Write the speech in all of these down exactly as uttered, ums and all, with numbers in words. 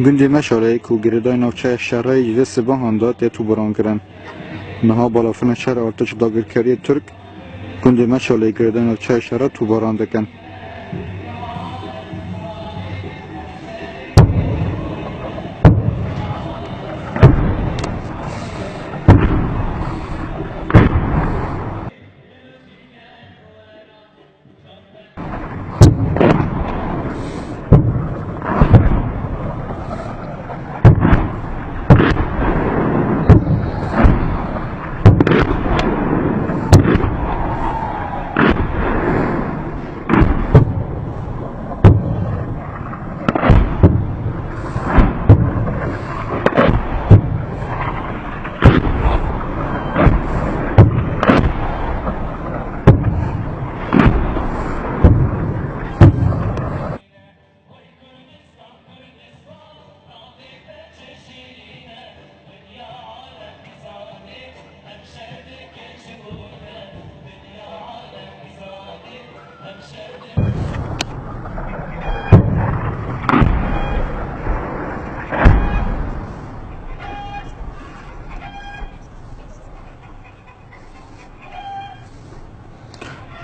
Gundê Meşaleyê ku girêdayî navçeya Şerayê ji vê sibehan de tê tobaran kirin. Niha balafirên şer artêşa dagirkeriyê Tirk gundê Meşaleyê girêdayî navçeya Şera tobaran dikin.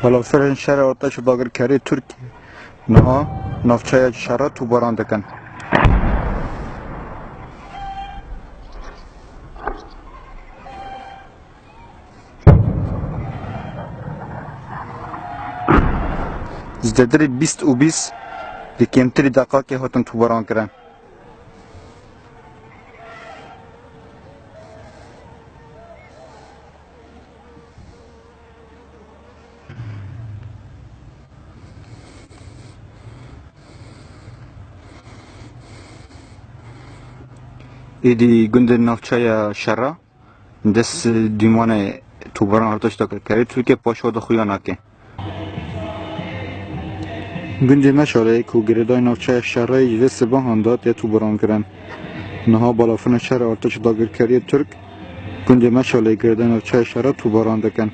Balafirên şerê artêşa dagirkerê Tirkiyê niha navçeya Şera tobaran dikin. Zêdetirî bîst û bîst di kêmtirî deqakê hatin tobaran kirin. Êdî gundê navçeya Şera dest dûmanê tobaran artêşa dagirkerê Tirkiyê paşa de xuya nake. Gundê Meşaleyê ku girêdayî navçeya Şerayê ji vê sibehan de tê tobaran kirin. Niha balafirên şer artêşa dagirkeriyê Tirk gundê Meşaleyê girêdayî navçeya Şera tobaran dikin.